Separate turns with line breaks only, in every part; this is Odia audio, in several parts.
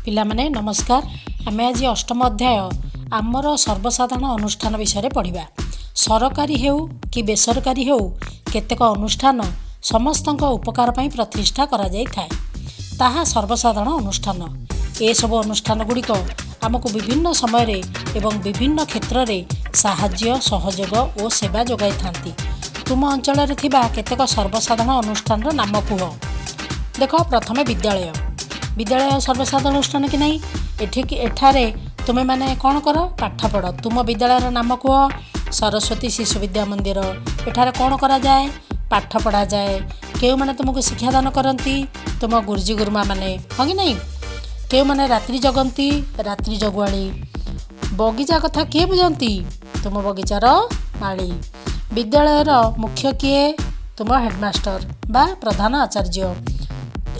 ପିଲାମାନେ, ନମସ୍କାର। ଆମେ ଆଜି ଅଷ୍ଟମ ଅଧ୍ୟାୟ ଆମର ସର୍ବସାଧାରଣ ଅନୁଷ୍ଠାନ ବିଷୟରେ ପଢ଼ିବା। ସରକାରୀ ହେଉ କି ବେସରକାରୀ ହେଉ, କେତେକ ଅନୁଷ୍ଠାନ ସମସ୍ତଙ୍କ ଉପକାର ପାଇଁ ପ୍ରତିଷ୍ଠା କରାଯାଇଥାଏ। ତାହା ସର୍ବସାଧାରଣ ଅନୁଷ୍ଠାନ। ଏସବୁ ଅନୁଷ୍ଠାନ ଗୁଡ଼ିକ ଆମକୁ ବିଭିନ୍ନ ସମୟରେ ଏବଂ ବିଭିନ୍ନ କ୍ଷେତ୍ରରେ ସାହାଯ୍ୟ, ସହଯୋଗ ଓ ସେବା ଯୋଗାଇଥାନ୍ତି। ତୁମ ଅଞ୍ଚଳରେ ଥିବା କେତେକ ସର୍ବସାଧାରଣ ଅନୁଷ୍ଠାନର ନାମ କୁହ। ଦେଖ, ପ୍ରଥମେ ବିଦ୍ୟାଳୟ। ବିଦ୍ୟାଳୟ ସର୍ବସାଧାରଣ ଅନୁଷ୍ଠାନ କି ନାହିଁ? ଏଠିକି ଏଠାରେ ତୁମେମାନେ କ'ଣ କର? ପାଠ ପଢ଼। ତୁମ ବିଦ୍ୟାଳୟର ନାମ କୁହ। ସରସ୍ୱତୀ ଶିଶୁ ବିଦ୍ୟା ମନ୍ଦିର। ଏଠାରେ କ'ଣ କରାଯାଏ? ପାଠ ପଢ଼ାଯାଏ। କେଉଁମାନେ ତୁମକୁ ଶିକ୍ଷାଦାନ କରନ୍ତି? ତୁମ ଗୁରୁଜୀ ଗୁରୁମାମାନେ, ହଁ କି ନାହିଁ? କେଉଁମାନେ ରାତ୍ରି ଜଗନ୍ତି? ରାତ୍ରି ଜଗୁଆଳି। ବଗିଚା କଥା କିଏ ବୁଝନ୍ତି? ତୁମ ବଗିଚାର ମାଳି। ବିଦ୍ୟାଳୟର ମୁଖ୍ୟ କିଏ? ତୁମ ହେଡ଼ମାଷ୍ଟର ବା ପ୍ରଧାନ ଆଚାର୍ଯ୍ୟ।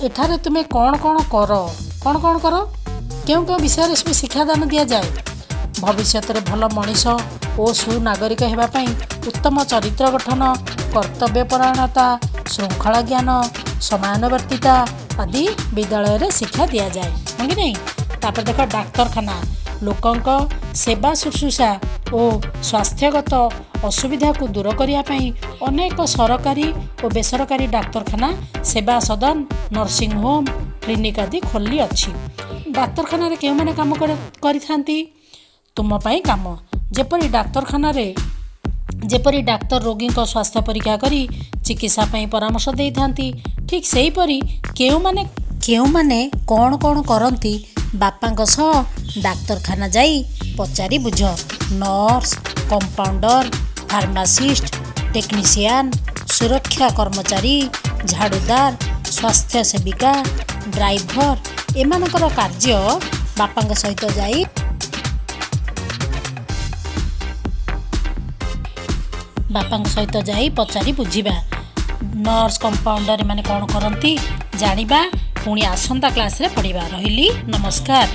ଏଠାରେ ତୁମେ କ'ଣ କ'ଣ କର? କ'ଣ କ'ଣ କର? କେଉଁ କେଉଁ ବିଷୟରେ ସବୁ ଶିକ୍ଷାଦାନ ଦିଆଯାଏ? ଭବିଷ୍ୟତରେ ଭଲ ମଣିଷ ଓ ସୁନାଗରିକ ହେବା ପାଇଁ ଉତ୍ତମ ଚରିତ୍ର ଗଠନ, କର୍ତ୍ତବ୍ୟପରାୟଣତା, ଶୃଙ୍ଖଳା ଜ୍ଞାନ, ସମାନୁବର୍ତ୍ତିତା ଆଦି ବିଦ୍ୟାଳୟରେ ଶିକ୍ଷା ଦିଆଯାଏ, ହଁ କି ନାହିଁ? ତାପରେ ଦେଖ, ଡାକ୍ତରଖାନା। ଲୋକଙ୍କ ସେବା ଶୁଶ୍ରୂଷା ଓ ସ୍ୱାସ୍ଥ୍ୟଗତ ଅସୁବିଧାକୁ ଦୂର କରିବା ପାଇଁ ଅନେକ ସରକାରୀ ଓ ବେସରକାରୀ ଡାକ୍ତରଖାନା, ସେବା ସଦନ, ନର୍ସିଂ ହୋମ୍, କ୍ଲିନିକ୍ ଆଦି ଖୋଲି ଅଛି। ଡାକ୍ତରଖାନାରେ କେଉଁମାନେ କାମ କରିଥାନ୍ତି? ତୁମ ପାଇଁ କାମ। ଯେପରି ଡାକ୍ତର ରୋଗୀଙ୍କ ସ୍ୱାସ୍ଥ୍ୟ ପରୀକ୍ଷା କରି ଚିକିତ୍ସା ପାଇଁ ପରାମର୍ଶ ଦେଇଥାନ୍ତି, ଠିକ୍ ସେହିପରି କେଉଁମାନେ କ'ଣ କ'ଣ କରନ୍ତି, ବାପାଙ୍କ ସହ ଡାକ୍ତରଖାନା ଯାଇ ପଚାରି ବୁଝ। ନର୍ସ, କମ୍ପାଉଣ୍ଡର, ଫାର୍ମାସିଷ୍ଟ, ଟେକ୍ନିସିଆନ୍, ସୁରକ୍ଷା କର୍ମଚାରୀ, ଝାଡ଼ୁଦାର, ସ୍ୱାସ୍ଥ୍ୟ ସେବିକା, ଡ୍ରାଇଭର ଏମାନଙ୍କର କାର୍ଯ୍ୟ ବାପାଙ୍କ ସହିତ ଯାଇ ପଚାରି ବୁଝିବା। ନର୍ସ, କମ୍ପାଉଣ୍ଡର ଏମାନେ କ'ଣ କରନ୍ତି ଜାଣିବା। ପୁଣି ଆସନ୍ତା କ୍ଲାସ୍ରେ ପଢ଼ିବା। ରହିଲି, ନମସ୍କାର।